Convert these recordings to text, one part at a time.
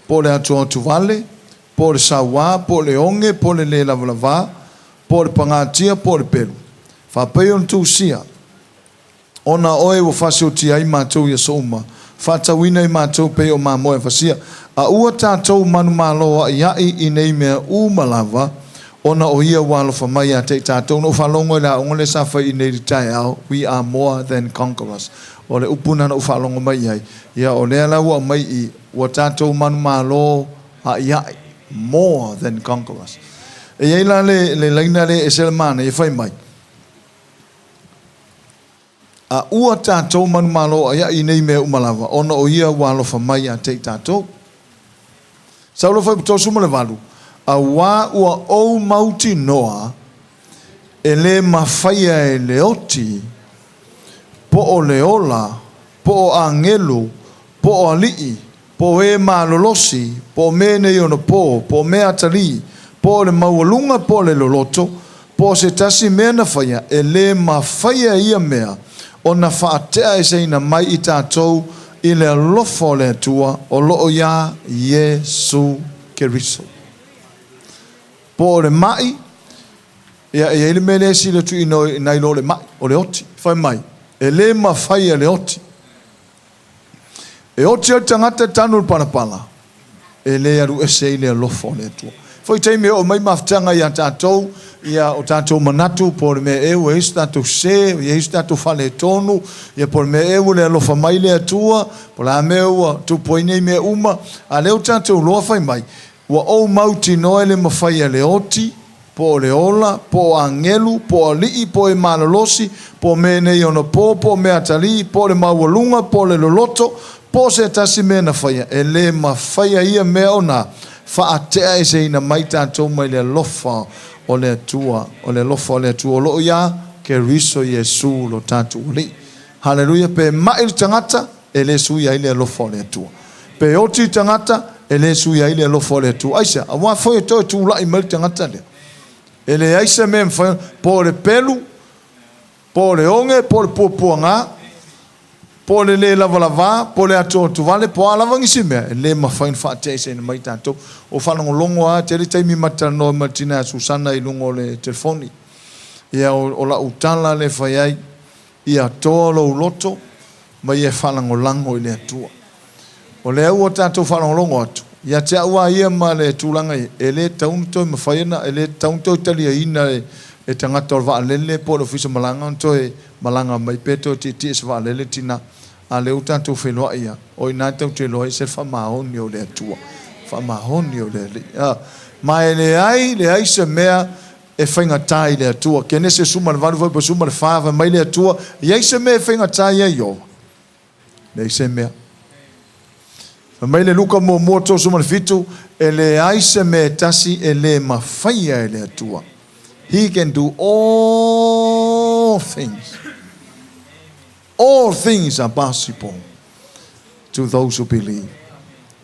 Po o le atuatuvale, po o le sauā, po o le oge, po o le lē lavalavā, po o le pagatia, po o le pelu. Faapei ona tusia, Ona o oe ua faasiotia ai matou i aso uma, faatauina i matou pei o mamoe fasia. A ua tatou manumalo a'ia'i i nei mea uma lava, ona o Ia ua alofa mai ia te i tatou. Na ou faalogo i le aoga lea sa fai i nei i le taeao, We are more than conquerors. O le upu lena na ou faalogo mai i ai. Ia, o lea la ua aumai i i, ua tatou manumalo a'ia'i, more than conquerors. E i ai la le, le laina lea e ese le manaia fai mai, A ua tatou manumalo a'ia'i i nei mea uma lava, ona o Ia ua alofa mai ia te i tatou. Saulo 38, Auā ua ou mautinoa e lē mafaia e le oti, po o le ola, po o agelu, po o aliʻi, po o e malolosi, po o mea nei ona pō, po o mea atalī, po o le maualuga, po o le loloto, po o se tasi mea na faia, e lē mafaia ia mea ona faateaeseina mai i tatou i le alofa o le Atua o loo iā Iesu Keriso. Po o le maʻi, ia, e i ai le mea lea e sili atu i nai lo le maʻi, o le oti. Fai mai, e lē mafaia le oti. E oti ai le tagata e tanu i le palapala, e le alu ese ai le alofa o le Atua. Foi taimi e oo mai mafutaga ia tatou, ia o tatou manatu po o le mea ea ua i ai so tatou sē, ua i ai so tatou faaletonu, ia po o le mea ea ua le alofa mai le Atua, po o le a mea ua tupu ai nei mea uma, a lea ua tatou iloa fai mai, ua ou mautinoa e le mafai e le oti, po o le ola, po o agelu, po o aliʻi, po o e malolosi, po o mea nei ona pō, po o mea atalii, po o le maualuga, po o le loloto, po o se tasi mea na faia, e lē mafaia ia mea ona faateaeseina mai tatou mai le alofa o le Atua, o le alofa o le Atua o loo iā Keriso Iesu lo tatou Alii. Haleluia! Pe maʻi le tagata, e lē suia ai le alofa o le Atua. Pe oti le tagata, e lē suia ai le alofa o le Atua. Aisea? Auā foi e toe tulaʻi mai le tagata lea. E leai se mea e mafai ona, po o le pelu, po o le oge, po o le puapuagā, po o le lē lavalavā, po o le atoatuvale, po o a lava nisi mea, e lē mafai ona faateaeseina mai tatou. Ua faalogologo lava, tele taimi ma te talanoa ma le tina ia Susana i luga o le telefoni. Ia, o lau tala lea e fai ai, Ia toa lou loto ma ia faalagolago i le Atua. O lea ua tatou faalogologo atu, ia te au lava ia ma le tulaga ia, e le tatau ona toe mafai ona, e le tatau ona toe taliaina e tagata o le vaalele po o le ofisa malaga ona toe malaga mai pe toe tietie i se vaalele tina. A o lea ua tatou feiloai ia, o i ina tatou te iloa ai se faamaoni o le Atua, faamaoni o le Alii. Ma e leai, leai se mea e faigata i le Atua. Kenese 18 fuaiupu 14, fai mai le Atua, E i ai se mea e faigata ia Ioova? Leai se mea. Fai mai le Luka muamua 37, e leai se mea e tasi e lē mafaia e le Atua. He can do all things. All things are possible to those who believe.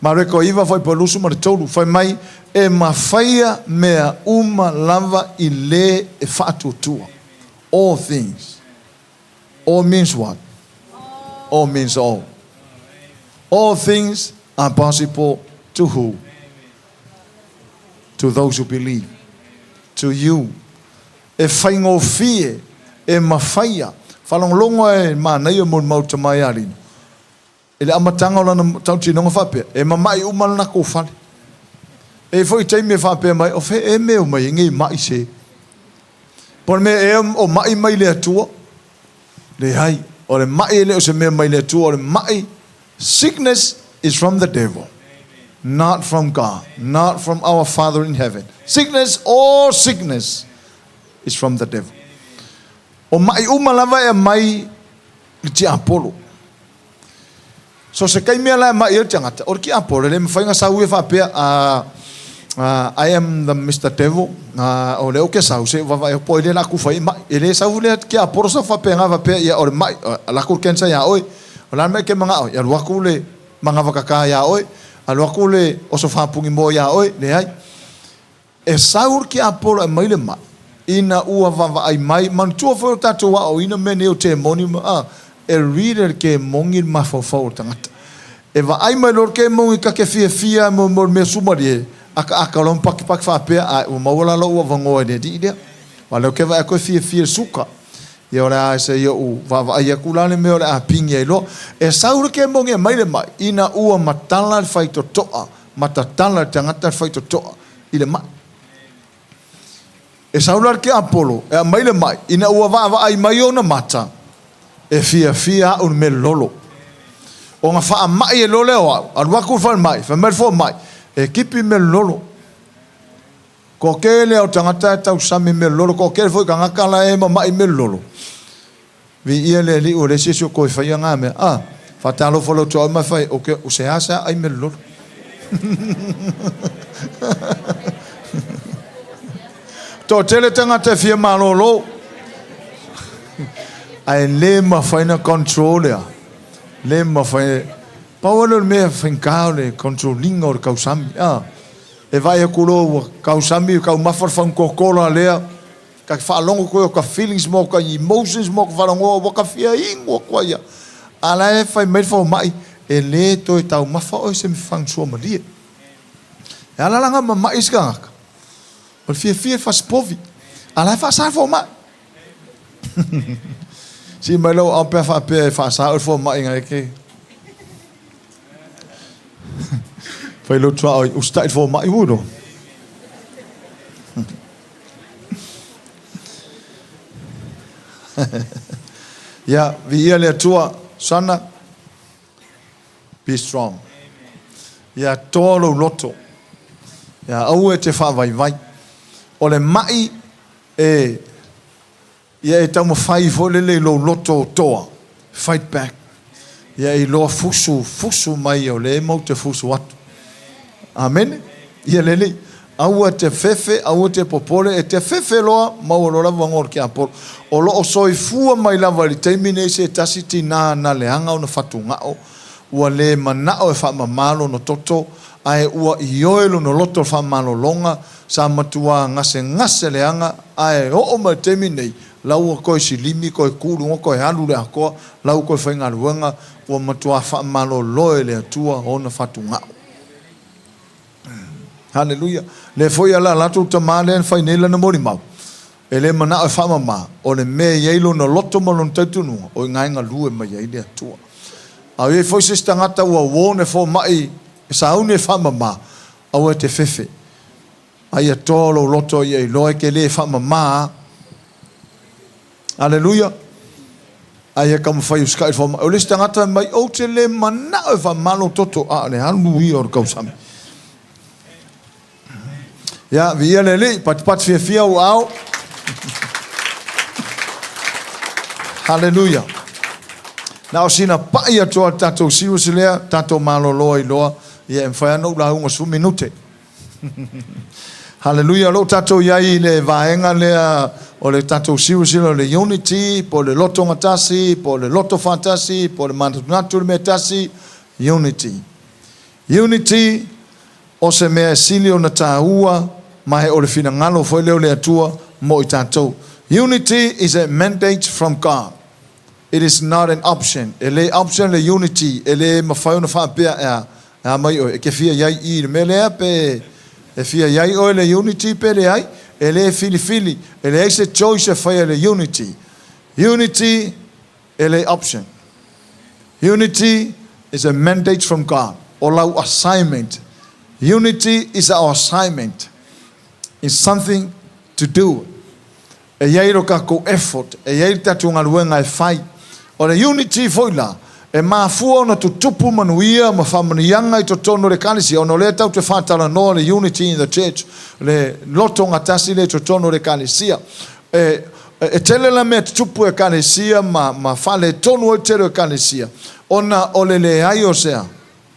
Mareko 9 fuaiupu 23, fai mai, E mafaia mea uma lava i lē e faatuatua. All things. All means what? All means all. All things are possible to who? To those who believe. To you. E faigofie, e mafaia. Faalogologo ae i le manaia o molimau tama ia Lino. I le amataga o lana tautinoga faapea, e mama'i uma le lakou fale. E i ai foi taimi e faapea mai, o fea ea mea e omai ai nei ma'i se? Po o le mea ea o ma'i mai le Atua? Leai, o le ma'i e le o se mea mai le Atua, o le ma'i, sickness is from the devil, not from God, not from our Father in heaven. Sickness, all sickness is from the devil. O maʻi uma lava e aumai le tiapolo. So se taimi lava la e maʻi ai le tagata, o le tiapolo e le mafai ona sau ia faapea, ah, ah, I am the Mister Devil, ah, o lea ou te sau, se vaavaai atu po o ai lea o le a tufa ai maʻi. E le sau le tiapolo sau faapena faapea, ia o le maʻi, alu atu le cancer iā oe. O le a le mea e te manao ai? Alu atu le manava kaka iā oe, alu atu le oso fāpuni moa iā oe, leai. E sau le tiapolo e aumai le maʻi, ina ua vaavaai mai, manatua foi o tatou aoaoina mea nei o temoni ma, a, e read e le kemoni le mafaufau o le tagata. E vaai mai loa le kemogi ta te fiafia mo mo le mea sumalie, akaaka loa ma pakipaki faapea, ae ua maua la lou avanoa i le alii lea. Aua o lea ou te vaai atu e fiafia i le suka. Ia o le a se i ou vaavaai atu la le mea o le a pigi ai loa. E sau le kemogi e aumai le mai, ina ua matala le faitotoa, matatala le tagata le faitotoa i le mai. E sau la le tiapolo e aumai le mai, ina ua vaavaai mai ona mata, e fiafia au i le mea lolo. Ona faamai ai loa lea o au, alu atu i le falemai, fai mai le fomai, e tipi mea lolo. Toatele lava o tagata e tausami i mea lolo, toatele foi o tagata la e mamai i mea lolo. Viia le Alii ua leai se isi o toe faia na mea. A, faatalofa loa atu au ma fai, ou te, o seasea ai mea lolo. Toatele tagata e fia malolo, ae le mafai na control lea. Le mafai. Pau lava lea o le mea faigata o le control ina o le tausami. A, e vaai atu loa ua tausami, taumafa le fagutotola lea, Ta te faalogo koe o ka feelings mo ka emotions mo ka faalogoa ua ka fia inu atu ai ia. A la e fai mai le fomai, e le toe taumafa oe se fagusoa malie. E ala la na mamai isi tagata, o le fiafia i le fasipovi, a la e faasa le fomai. Sii mai lou ao pe a faapea e faasa oe le fomai na e te fai lou tuaoi usitai le fomai ua iloa. Ia, viia le Atua, Sana, be strong. Ia toa lou loto. Ia aua e te faavaivai. O le mai e Ia e taumafai foi lele i lou loto toa, fight back. Ia e iloa fusu, fusu mai o lea matou te fusu atu. Amene? Ia lelei. Aua te fefe, aua te popole, e te fefe loa, maua loa le avanoa o le tiapolo. O lo o soifua mai lava i le taimi nei se tasi tinā na leaga ona fatugao, ua le manao e faamama lona toto, ae ua ioe lona loto i le faamalologa, Sa matua gasegase leaga ae oo mai le taimi nei, la ua toe silimi, toe tu i luga, toe alu i le atoa, la ua toe faigaluega, ua matua faamalolo e le Atua ona fatugao. Haleluia! Lea foi ala latou tama lea na fai nei lana molimau, e le manao e faamama, o le mea e i ai lona loto ma lona talitonuga, o i ina e galue mai ai le Atua. A o i ai foi se isi tagata ua uo ona e fomai e sauni e faamama, Aua e te fefe. A ia toa lou loto ia iloa e te le faamama. Aleluia. A ia taumafai e usitai le fomai. O le isi tagata fai mai, ou te le manao e faamama lou toto, a o le alu ia o le tausami. Ia, viia le Alii, patipati fiafia ou aao. Haleluia. Na o sina pai atu lava o le tatou series lea, tatou malolo ai loa. Ia, e mafai lava ona ou lauga 10 minute. Haleluia, o lo o tatou i ai i le vaega lea o le tatou series o le unity, po o le lotogatasi, po o le loto faatasi, po o le manatunatu i le mea tasi, unity. Unity, o se mea e sili ona taua ma e o le finagalo foi lea o le Atua mo i tatou. Unity is a mandate from God. It is not an option. E le option le unity, e le mafai ona faapea e a, e a mai oe, e te fia i ai i le mea lea pe e fia i ai oe le unity pe leai, e le filifili, e leai se choice e faia i le unity. Unity e le option. Unity is a mandate from God. O lau assignment. Unity is our assignment. It's something to do. E i ai lo tatou effort, e i ai le tatou galuega e fai. O le unity foi la, e mafua ona tutupu manuia ma faamanuiaga i totonu o le Ekalesia, ona o lea tatou te faatalanoa le unity in the church, le lotogatasi lea i totonu o le Ekalesia. E, e tele la mea tutupu i Ekalesia ma, ma faaletonu ai le tele o Ekalesia, ona o le leai o se a?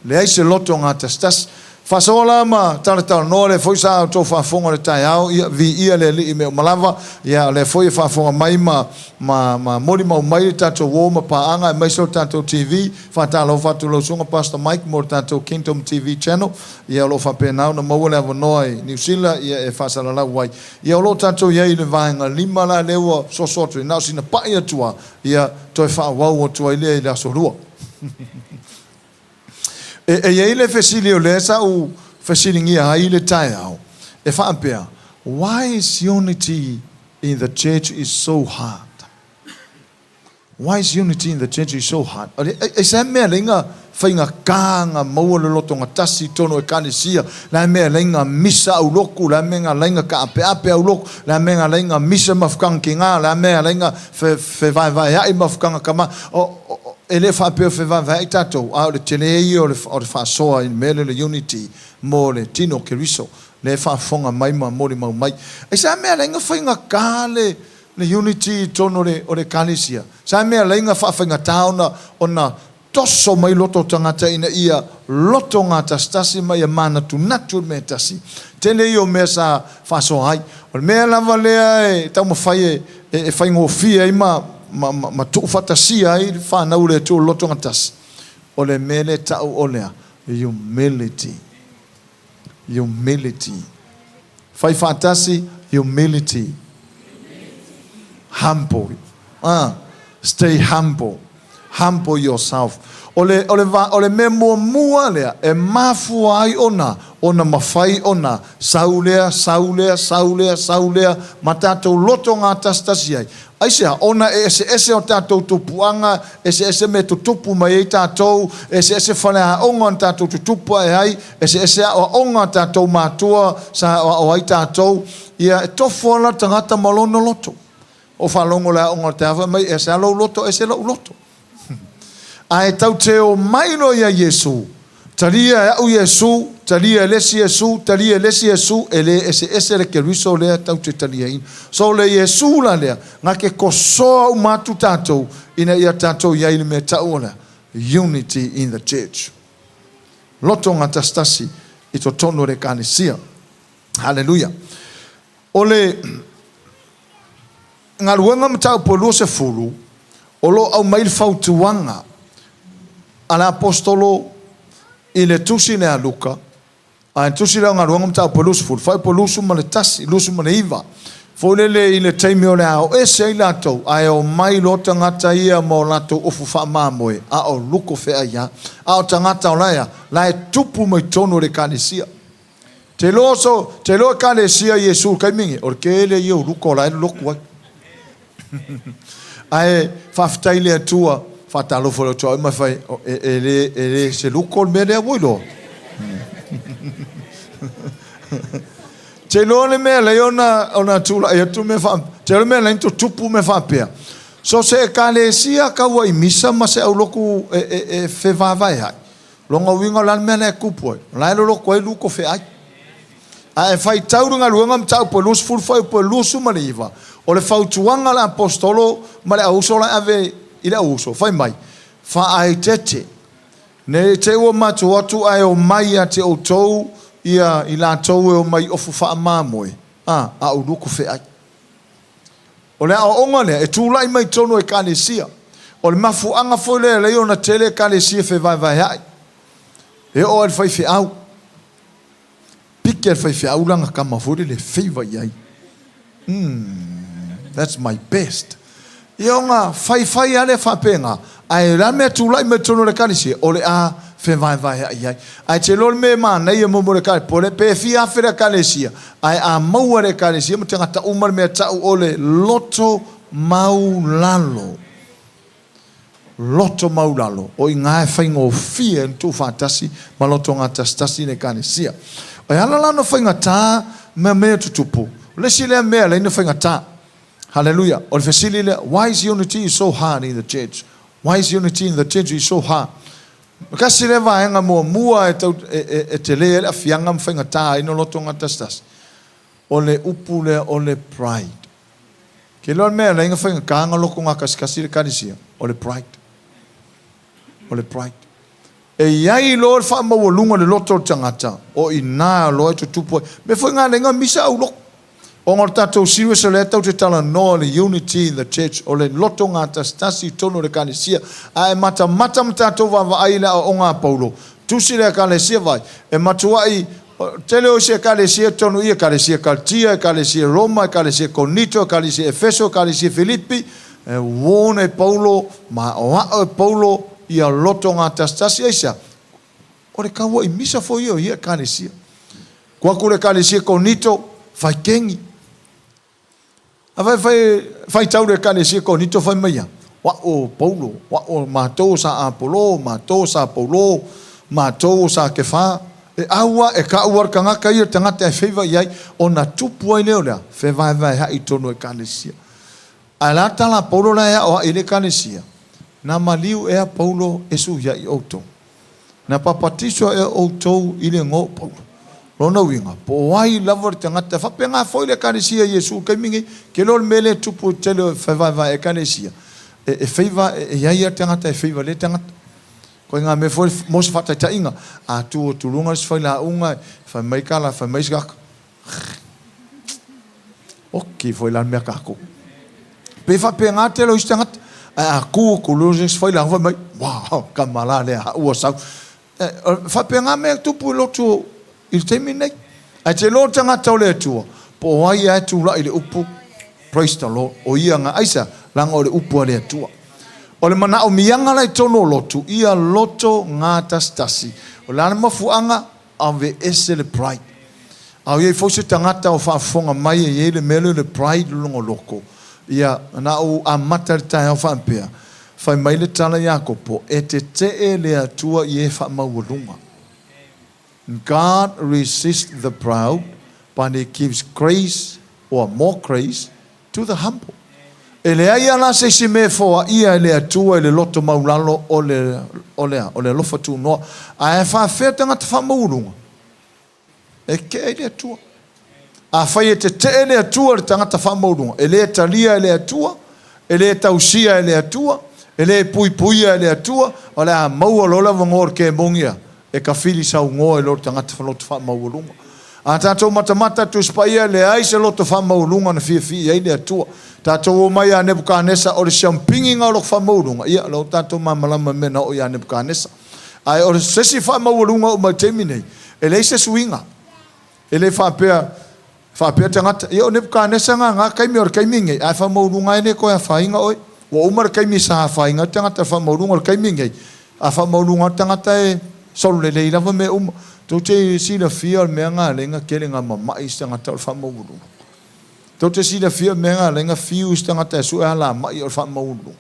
Leai se loto gatasitasi. Faasoa la ma talatalanoa, lea foi sa outou faafofoga i le taeao, ia, viia le Alii i mea uma lava, ia, o lea foi e faafofoga mai ma, ma, ma molimau mai le tatou uo ma paaga aemaise o le tatou TV. Faatalofa atu i lau Susuga Pastor Mike mo le tatou Kingdom TV Channel, ia, o lo o faapena ona maua le avanoa i Niu Sila, ia, e faasalalau ai. Ia, o lo o tatou i ai i le vaega lima la lea ua soso atu ai, na o sina pai atu lava, ia, toe faaauau atu ai lea i le aso Lua. E i ai le fesili o lea sa ou fesiligia ai i le taeao, e faapea, Why is unity in the church is so hard? Why is unity in the church is so hard? Aisea mea lei nga faigata nga maua le lotogatasi i totonu o Ekalesia? Le a mea lei nga misa auloku? Le a mea nga lei nga kaapeape auloku? Le a mea nga lei nga misa mafukanga kiga? Le a mea lei nga fevaevaeai mafukanga kama? E le faapea o fevaevaeai tatou, a o le tele ia o le faasoa i le mea lea o le unity mo le tino o Keriso, lea e faafofoga mai ma molimau mai. Aisea mea lei nga faigata le Le unity i totonu o le Ekalesia. Sa mea laina faafaigata ona ona toso mai loto o tagata ina ia loto gatasitasi ma ia manatunatu i le mea e tasi. Tele ia o mea sa faasoa ai. O le mea lava lea e taumafai e e faigofie ai ma ma ma tuufaatasia ai le fanau o le Atua o le loto gatasi, o le mea lea e tau o le a? Humility. Humility. Fai faatasi, humility. Humble. Ah, stay humble. Humble yourself. O le, o le, o le mea muamua lea e mafua ai ona, ona mafai ona sau lea, sau lea, sau lea, sau lea, ma tatou loto gatasitasi ai. Aisea? Ona e eseese o tatou tupuaga, eseese mea tutupu mai ai tatou, eseese faleaoga na tatou tutupu ae ai, eseese aoaoga a tatou matua sa aoao ai tatou. Ia, e tofu lava la le tagata ma lona loto. Ou faalogo i le aoga o le taeao fai mai, ese lava lou loto, ese lou loto. Ae tatou te omai loa ia Iesu, talia e au Iesu, talia e le isi Iesu, talia e le isi Iesu, e le eseese le Keriso lea tatou te taliaina. So o le Iesu la lea, na te kosoa uma atu tatou ina ia tatou i ai i le mea tau o le unity in the church. Loto gatasitasi i totonu o le Ekalesia. Haleluia. O le Galuega Mataupu e 20, o lo o aumai le fautuaga a le Aposetolo i le tusi lea a Luka, a le tusi lea o Galuega Mataupu e 20, fuaiupu 21, 29, foi lele i le taimi o le a o ese ai latou, ae omai loa tagata ia ma o latou ofu faamamoe, a o luko feai lava. A o tagata o la e a? La e tupu mai totonu o le Ekalesia. Te iloa so, te iloa Ekalesia Iesu i le taimi lenei, o le tele ia o luko o la e lolotu ai. Ae faafetai i le Atua, faatalofa i lou tuaoi ma fai, e, e, le, e le se luko le mea lea ua iloa. Te iloa le mea lea ona, ona tulai atu mea faa, te iloa le mea lea tutupu mea faapea. So se ekalesia kaua i misa ma se aulotu e, e, e fevaevaeai. Lona uiga o le a le mea la e tupu ai? O la e loloto ai luko feai. A e faitau le galuega mataupu e 20 fuaiupu e 29, o le fautuaga a le Aposetolo ma le auuso la e ave i le auuso, fai mai, Faaeteete, ne i te i ua matou atu ae omai ia te outou ia i latou e omai i ofu faamamoe, a, a o luko feai. O le aoaoga lea e tulai mai totonu o Ekalesia. O le mafuaaga foi lea e alai ona tele Ekalesia fevaevaea'i. E oo lava i le faifeau. Pike le faifeau lana tama foi lele e favour i ai. Umm, that's my best. Ia ona faifai lava lea faapena, ae o le a le mea e tulai mai totonu o le Ekalesia, o le a fevaevaea'i ai. Ae te iloa le mea e manaia mo le Ekalesia, pe fia afe le Ekalesia, Ae a maua e le Ekalesia ma tagata uma le mea tau o le loto maulalo, loto maulalo, o i ina e faigofie ai ona tuufaatasi ma loto gatasitasi le Ekalesia. E ala la ona faigata mea mea tutupu, o le isi lea mea e ala ai ona faigata. Haleluia! O le fesili lea, why is unity is so hard in the church? Why is unity in the church is so hard? Tasi lea vaega muamua e tau, e, e, e tele ai le afiaga ma faigata ai na loto gatasitasi, o le upu lea o le pride. Ke iloa le mea e ala ai na faigata na loto gatasikasi le Ekalesia, o le pride. O le pride. E i ai loa le faamaualuga o le loto o le tagata, o i ina loa e tutupu ai. Mea foi na ala ai na misa au loto. Ona o le tatou serious o lea tatou te talanoa le unity in the church, o le loto gatasitasi i totonu o le Ekalesia. A e matamata ma tatou vaavaai i le aoaoga a Paulo, tusi le Ekalesia vai, e matuai tele o isi Ekalesia i totonu i Ekalesia Kalatia, Ekalesia Roma, Ekalesia Konito, Ekalesia Efeso, Ekalesia Filipi, e warn e Paulo ma aoao e Paulo ia loto gatasitasi. Aisea? O le kauaʻi misa foi ia o ia Ekalesia. Kua aku le Ekalesia Konito, fai kegi. A fai, fai, faitau le Ekalesia Konito fai mai ia, o a'u o Paulo, o a'u o matou o sa Apolo, matou o sa Paulo, matou o sa Kefa. E ʻau a, e kaʻu a le tagata ia le tagata e feiva i ai, ona tupu ai lea o le a? Fevaevaeaʻi i totonu o Ekalesia. Ae la le tala a Paulo la e aʻoaʻi i le Ekalesia, Na maliu ea Paulo e suiaʻi ʻoutou? Na papatiso ea ʻoutou i le igoa o Paulo? Lona uiga, po o ai lava le tagata, faapena foi le Ekalesia i Iesu i le taimi nei, ke iloa le mea lea e tupu i le tele o fevaevae Ekalesia, e feiva, e i ai lava le tagata e feiva i lea tagata. Koe ngā mea foi mo se faataitaiga, a tu atu luga le isi failauga, fai mai kala, fai mai isi kaka, Oki foi la le mea kākou. Pei faapena tele o isi tagata. Ae a kū atu loa se isi failauga fai mai, Wow, kama la lea ua sau. E, faapena mea e tupu i lotu i le taimi nei. Ae te iloa le tagata o le Atua, po o ai lava e tulai i le upu, praise the Lord, o ia na aisa, leaga o le upu a le Atua. O le manaomiaga la i totonu o lotu, ia loto gatasitasi. O le a le mafuaaga? Aveese le pride. A o i ai foi se tagata o faafofoga mai e i ai le mea lea o le pride i lona loko, ia, na ou amata i le taeao faapea, fai mai le tala ia Iakopo, e tetee le Atua i e faamaualuga. God resists the proud, but he gives grace or more grace to the humble. E leai lava la se isi mea e foaia e le Atua i le loto maulalo o le, o le a? O le alofa tunoa. Ae faafefea tagata faamauuluga? E tetee i le Atua. Afai e tetee le Atua i le tagata faamauuluga, e le talia e le Atua, e le tausia e le Atua, e le puipuia e le Atua, o le a maua loa le avanoa o le kemonia e kafili saunoa i lo le tagata loto faamaualuga. A tatou matamata atu i se paia, e leai se loto faamaualuga na fiafia i ai le Atua. Tatou omai ia Nebukanesa, o le siampiniga o loko faamaualuga, ia, la ua tatou malamalama i le mea na oo ia Nebukanesa. Ae o se isi faamaualuga oo mai i le taimi nei, e leai se suiga. E le faapea, faapea tagata, ia o Nebukanesa na na taimi o le taimi nei, ae faamaualuga ai e le toe afaina oe. Ua uma le taimi sa afaina ai le tagata i le faamaualuga, o le taimi nei, a faamaualuga lava le tagata e solo lelei lava mea uma. Tou te silafia o le mea na ala ai ona tele na mamai isi tagata o le faamaualuga. Tou te silafia o le mea na ala ai ona fiu isi tagata e sue alamai o le faamaualuga.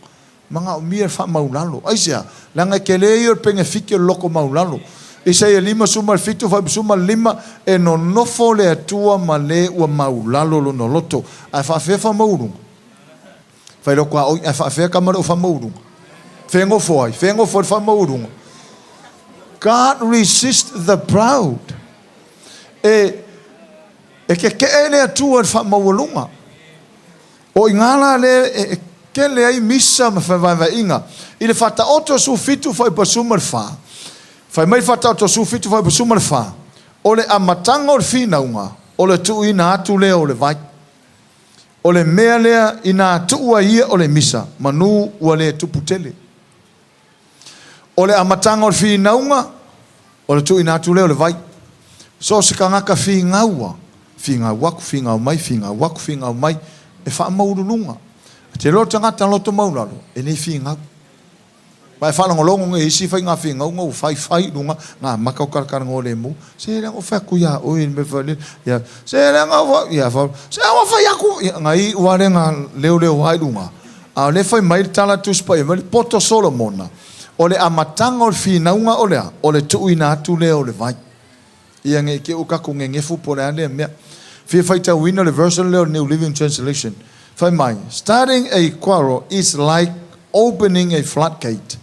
Manaomia le faamaulalo. Aisea? Leaga e tele ia o le penefiti o le loto maulalo. Isaia 57 45, E nonofo le Atua ma le ua maulalo lona loto. Ae faafefea faamauuluga? Fai loto a oi, ae faafefea tama le o faamauuluga? Fea nofo ai? Fea nofo ai le faamauuluga? God resist the proud. E, e keke'e le Atua i le faamaualuga. O i ina la lea e tele ai misa ma fevaevaeaiga. I le Faataoto 17 fuaiupu 14, fai mai le Faataoto 17 fuaiupu 14, O le amataga o le finauga, o le tuuina atu lea o le vai. O le mea lea inā tuu ai ia o le misa, manu ua le tupu tele. O le amataga o le finauga, o le tuuina atu lea o le vai. So o se tagata finau a, finau atu, finau mai, finau atu, finau mai, e faamaualuluga. E te iloa le tagata loto maulalo, e le finau. Ma e faalogologo nei i isi faiga finauga ua faifai i luga, ngā maka o kalakalanoa lemu, se leaga ua fai atu iā oe i le mea fai le, ia, se leaga ua, ia, fa, se ua fai atu, ia, na iu lava lea na leoleo ai i luga. A o lea e fai mai le tala a le Tusi Paia, fai mai le poto Solomona, o le amataga o le finauga o le a? O le tuuina atu lea o le vai. Ia ne i te i ua tatou nenefu po o le a lea mea. Fia faitauina le version lea o le New Living Translation. Fai mai, Starting a quarrel is like opening a floodgate.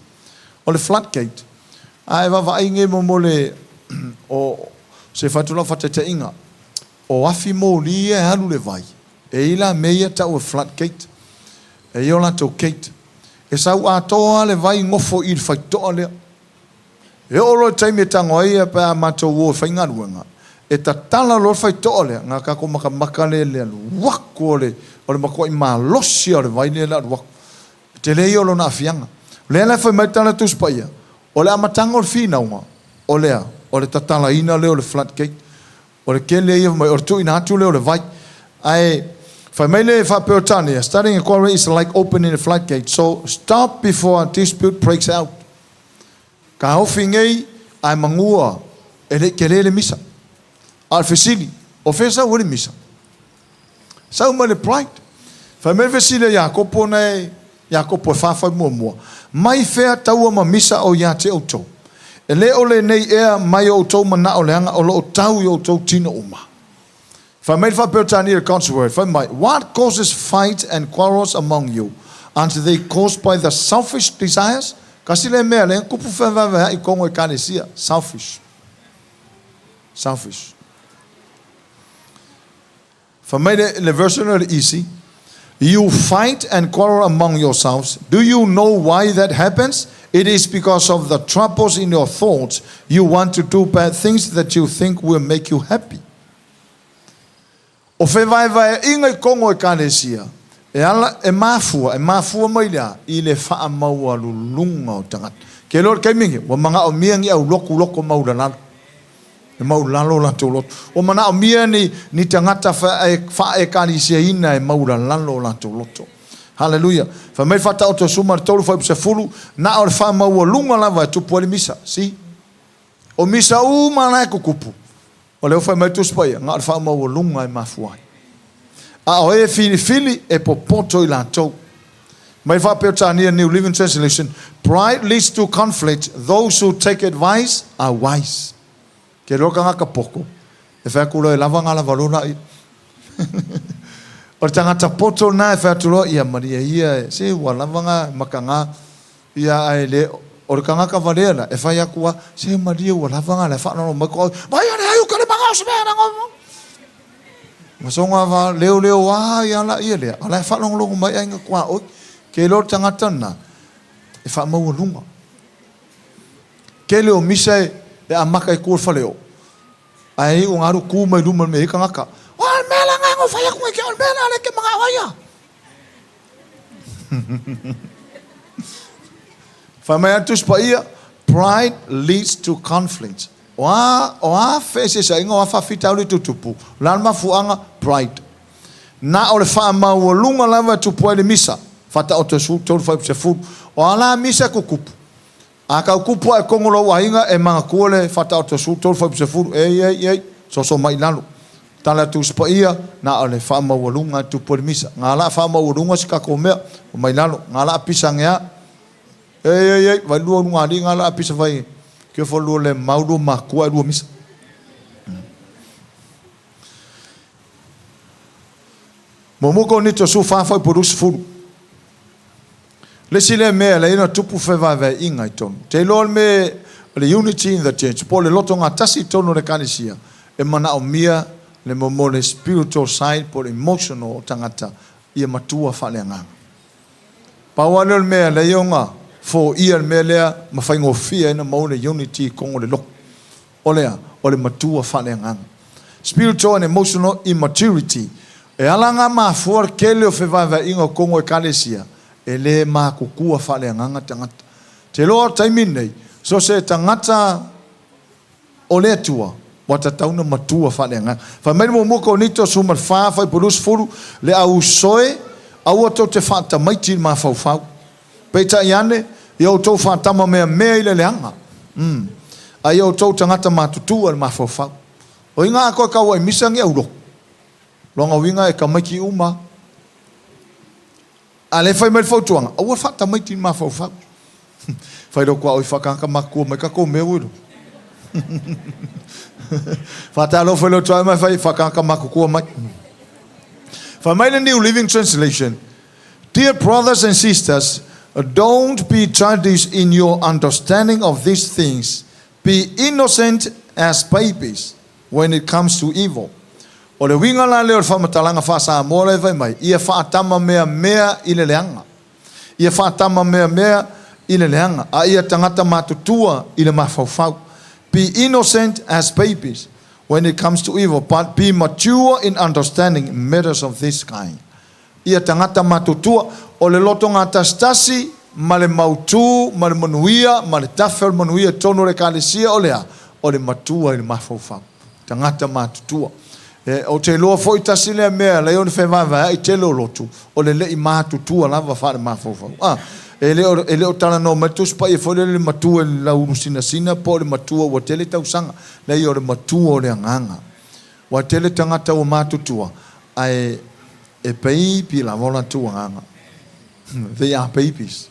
O le floodgate, a e vaavaai nei mo mo le, o, se fai atu lau faataitaiga, o afi moli ia e alu le vai, e i ai la mea ia e tau e floodgate. E i ai o latou gate. E sau atoa lava le vai nofo i le faitotoa lea. E oo loa i le taimi e tago ai ia pe a matou o e faigaluega, e tatala loa le faitotoa lea, na tatou matamata lea i le alu atu o le, o le matuai malosi lava o le vai lea o le alu atu. E tele ia o lona aafiaga. O lea la e fai mai le Tala Tusi Paia, o le amataga o le finauga, o le a? O le tatalaina lea o le flood gate. O le tele ia fai mai, o le tuuina atu lea o le vai. Ae fai mai le faa-Peretania, Starting a quarrel is like opening a floodgate, so stop before a dispute breaks out. Taofi nei Ae magua e le i tele le misa. A o le fesili, o fea e sau ai le misa? Sau mai le pride. Fai mai le fesili a Iakopo na e, Iakopo e fa fai muamua, Mai fea taua ma misa o ia te outou? E le o lenei ea mai o outou manao leaga o lo o tau i outou tino uma? Fai mai le Faa-Peretania le God's Word, fai mai, What causes fights and quarrels among you? Aren't they caused by the selfish desires? Kasi lea mea lea kupu feavaevaea'i i totonu o Ekalesia, selfish. Selfish. Fai mai le, le version o le Easy, You fight and quarrel among yourselves. Do you know why that happens? It is because of the troubles in your thoughts. You want to do bad things that you think will make you happy. O fevaevaeaiga i totonu o Ekalesia, e ala, e mafua, e mafua mai le a? I le faamaualuluga o tagata. Ke iloa i le taimi lenei, ua manaomia ni au lotu loto maulalalo. E maulalalo o latou loto. Ua manaomia ni, ni tagata faa-Ekalesiaina e maulalalo o latou loto. Haleluia. Fai mai le Faataoto 13 fuaiupu 10, na o le faamaualuga lava e tupu ai le misa. See? O misa uma la e tutupu, o lea ua fai mai le Tusi Paia, na o le faamaualuga e mafua ai. A o e filifili, e popoto i latou. Mai Faa-Peretania, New Living Translation, Pride leads to conflict, those who take advice are wise. Ke iloa le tagata poto, e fai atu loa e lava ngā lava lola ia. O le tagata poto lena e fai atu loa, ia malie ia, e, se ua lava ngā maka ngā, ia ae le, o le tagata valea la, e fai atu a, se malie ua lava ngā, la e faalogologo mai ko au, vai ale ai uka le manga o se mea na ngā. Masoga va leoleo a ia la ia lea, a la e faalogologo mai aiga tuaoi. Ke iloa le tagata lena, e faamaualuga. Tele o misa e, e amata i tua o le faleoo, ae iu ona alu tu mai luma o le mea e i ai tagata. O le mea la na fai atu nei ke o le mea la lea ke manao ai ia. Fai mai a le Tusi Paia, Pride leads to conflict. O a, o a feeseeseaiga, o a faafitauli e tutupu, o le a le mafuaaga? Pride. Na o le faamaualuga lava e tupu ai le misa, Faataoto 13 fuaiupu 10. O a la misa e tutupu? A tau tupu ae totonu o lou aiga, e manatua le Faataoto 13 fuaiupu 10, Ei, ei, ei, soso mai i lalo. Tala atu Tusi Paia, na o le faamaualuga e tupu ai le misa. Nga la faamaualuga si tatou mea, omai i lalo. Nga la pisa age a. Ei, ei, ei, vai lua luga alii nga la pisa fai ke fo lua le mau lua makua e lua misa. Muamua Korinito 14 fuaiupu 20. Le isi lea mea e ala ai ona tupu fevaevaeaiga i totonu. Ou te iloa le mea o le unity in the church, po o le lotogatasi i totonu o le Ekalesia, e manaomia le mo le spiritual side po o le emotional o tagata ia matua faaleagaga. Pau lava lea o le mea e ala ai ona foia le mea lea ma faigofie ai ona maua le unity i totonu o le lotu. O le a? O le matua faaleagaga. Spiritual and emotional immaturity. E ala ngā mafua le tele o fevaevaeaiga o totonu o Ekalesia, e le matutua faaleagaga tagata. Te iloa o le taimi lenei, so se tagata o le Atua, ua tatau ona matua faaleagaga. Fai mai le muamua Korinito 14 fuaiupu 20, Le au usoe, aua tou te faatamaiti i le mafaufau. Peitai ane, ia outou faatamameamea i le leaga, umm, a ia outou tagata matutua i le mafaufau. O iga a koe kauaʻi misa ni au lotu. Lona uiga e tamaiti uma. A lea e fai mai le fautuaga, aua le faatamaiti i le mafaufau. Fai loa tuaoi faatagata matutua mai tatou mea ua iloa. Faatalofa i lou tuaoi ma fai faatagata matutua mai. Fai mai le New Living Translation, Dear brothers and sisters, don't be childish in your understanding of these things. Be innocent as babies when it comes to evil. O le uiga la lea o le faamatalaga faa-Samoa la e fai mai, ia faatamameamea i le leaga. Ia faatamameamea i le leaga, a ia tagata matutua i le mafaufau. Be innocent as babies when it comes to evil, but be mature in understanding matters of this kind. Ia tagata matutua, o le lotogatasitasi ma le mautū ma le manuia ma le tafe o le manuia i totonu o le Ekalesia o le a? O le matua i le mafaufau. Tagata matutua. E, ou te iloa foi tasi lea mea e ala ai ona fevaevaea'i tele o lotu, o le le'i matutua lava faalemafaufau. A, E le o, e le o talanoa mai le Tusi Paia foi lele i le matua i le laulu sinasina po o le matua ua tele tausaga. Leai, o le matua o le agaga. Ua tele tagata ua matutua, ae e baby lava o latou agaga. They are babies.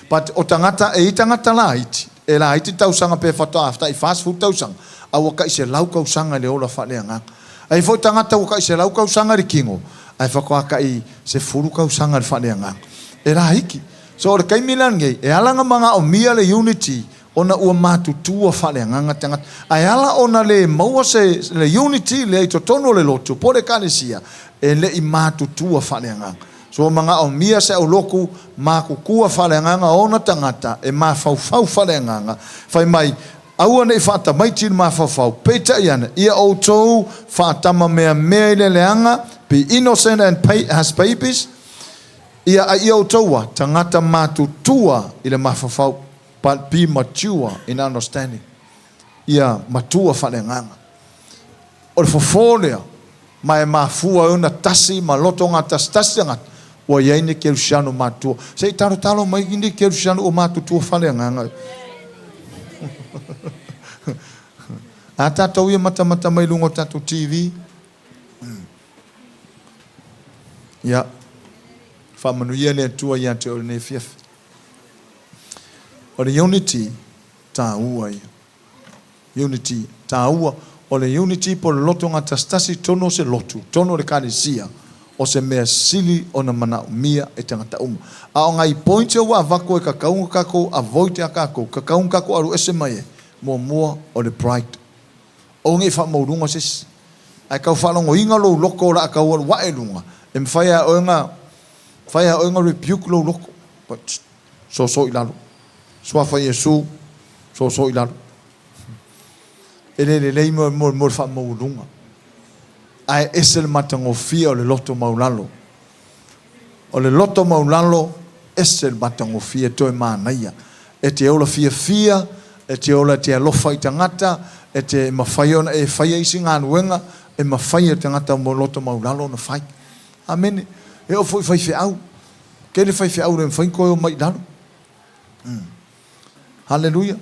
But o tagata, e i ai tagata laiti, e laiti tausaga pe faatoa tai 40 tausaga, a ua tai 100 tausaga i le ola faaleagaga. E i ai foi tagata ua tai 100 tausaga i le tino, ae faatoa tai 10 tausaga i le faaleagaga. E laiti. So o le taimi la lenei, e ala ona manaomia le unity ona ua matutua faaleagaga tagata. Ae ala ona le maua se le unity lea i totonu o le lotu po o le ekalesia, e le i matutua faaleagaga. So ua manaomia se aulotu matutua faaleagaga ona tagata e mafaufau faaleagaga, fai mai, Aua ne i faatamaiti le mafaufau, peitai ane, ia outou faatamameamea i le leaga, be innocent and as babies, ia a ia outou a tagata matutua i le mafaufau, but be mature in understanding, ia matua faaleagaga. O le fofo lea, ma e mafua ai ona tasi ma lotogatasitasi tagata, ua i ai ni kerisiano matutua. Se i talotalo mai ni kerisiano ua matutua faaleagaga. A tatou ia matamata mai luga o tatou TV. Ia, faamanuia le Atua ia te oe i lenei afiafi. O le unity, taua ia. Unity, taua. O le unity po o le lotogatasitasi i totonu o se lotu, totonu o le Ekalesia, o se mea sili ona manaomia e tagata uma. A o nai points ia ua avatu e tatau ona tatou avoid ia tatou, tatau ona tatou alu ese mai ai, muamua o le pride. Aua ne i faamaualuga se isi. Ae tau faalogoina lou loto o le a tau alu ae i luga, e mafai lava e oe ona, mafai lava e oe ona rebuke lou loto. Soso i lalo. Suafa Iesu, soso i lalo. E le lelei mo, mo, mo le faamaualuga. Ae ese le matagofie o le loto maulalo. O le loto maulalo, ese le matagofie toe manaia. E te ola fiafia, e te ola e te alofa i tagata, e te mafai ona e faia isi galuega, e mafai e le tagata mo loto maulalo ona fai. Amene. E oo foi i faifeau. Tele faifeau le mafai ona toe omai i lalo. Haleluia.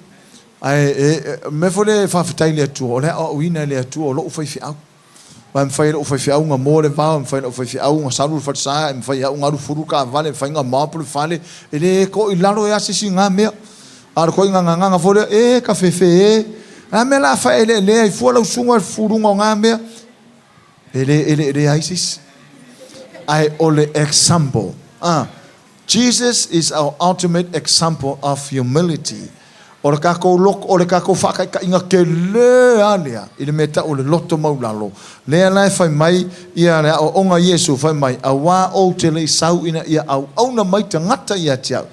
Ae e, o le mea foi lea e faafetai i le Atua, o le aoaoina e le Atua o lou faifeau. Aua e mafai e lou faifeau ona moa le vao, e mafai e lou faifeau ona salu le falesa, e mafai e au ona alu fulu le taavale, e mafai ona mop le fale, e le to'i i lalo e a se isi i na mea. A o le ituaiga gagana foi lea, e tafefe e, o le a le mea o le a faaeleelea ai fua lau susuga i le fuluga o na mea? E le eleelea ai se isi. Ae o le example. A. Jesus is our ultimate example of humility. O le tatou loto, o le tatou faataitaiga tele lava lea i le mea tau o le loto maulalo. Lea la e fai mai ia le aoaoga a Iesu, fai mai, Auā ou te le i sau ina ia auauna mai tagata ia te au,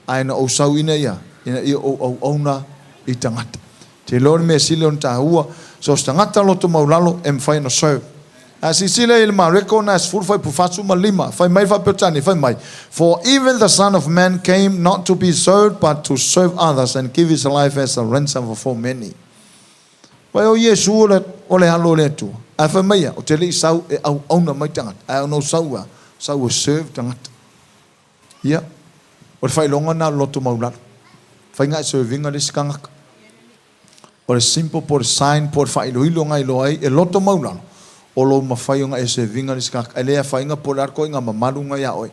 ae na ou sau ina ia, ina ia ou auauna i tagata. Te iloa le mea sili ona taua, so o se tagata loto maulalo e mafai ona serve. A silasila i le Mareko na 10 fuaiupu 45, fai mai le faa-Peretania, fai mai, For even the Son of Man came not to be served, but to serve others and give his life as a ransom for many. Vai o Iesu o le, o le Alo o le Atua. Ae fai mai ia, ou te le i sau e auauna mai tagata, ae ona ou sau a, sau e serve tagata. Ia, o le faailoga lena o le loto maulalo. Faiga e serve ina le isi tagata. O le symbol po o le sign po o le faailoiloga e iloa ai e loto maulalo o lou mafai ona e serve ina le isi tagata. E le afaina po o le a le ituaiga mamalu na ia oe.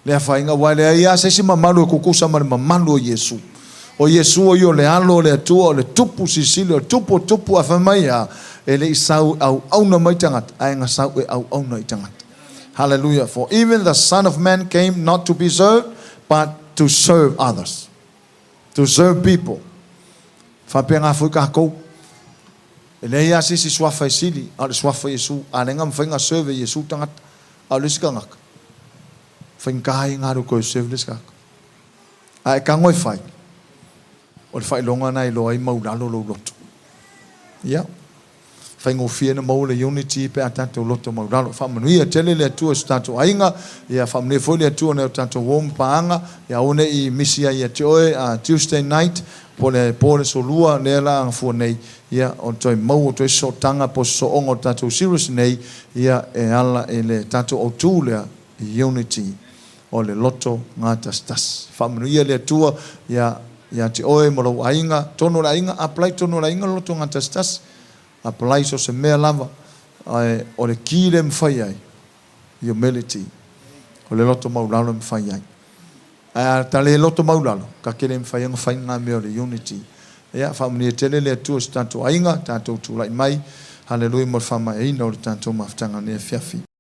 Le afaina aua e leai lava se isi mamalu e tutusa ma le mamalu o Iesu. O Iesu o ia o le Alo o le Atua, o le Tupu silisili, o le Tupu o tupu, ae fai mai a, e le i sau e auauna mai tagata, ae na sau e auauna i tagata. Hallelujah. For even the Son of Man came not to be served, but to serve others. To serve people. Faapena foi tatou. E leai lava se isi suafa e sili, a o le suafa o Iesu. A leai na mafai ona serve e Iesu tagata. A o le isi tagata, faigata ia ona alu e toe serve le isi tagata. A e tago e fai, o le faailoga lena e iloa ai maulalo lou loto. Ia. Faigofie ona maua le unity pe a tatou loto maulalo. Faamanuia tele le Atua i so tatou aiga, ia faamanuia foi le Atua i nai o tatou uo ma paaga, ia aua ne i misi ai ia te oe a Tuesday night po o le po o le aso lua lea la gafua nei, ia o toe maua toe sootaga po o se sooga o le tatou series nei, ia e ala i le tatou autu lea, unity. o le loto gatasitasi. Faamanuia le Atua ia ia te oe ma lou aiga, totonu o le aiga, apply totonu o le aiga le loto gatasitasi, apply so o se mea lava, ae o le ki lea e mafai ai, humility, o le loto maualalo e mafai ai. Ae a ta le loto maualalo, ta te le mafai ona fai lena mea o le unity. Ia, faamanuia tele le Atua i so tatou aiga, tatou tulai mai, haleluia mo le faamaeaina o le tatou mafutaga i lenei afiafi.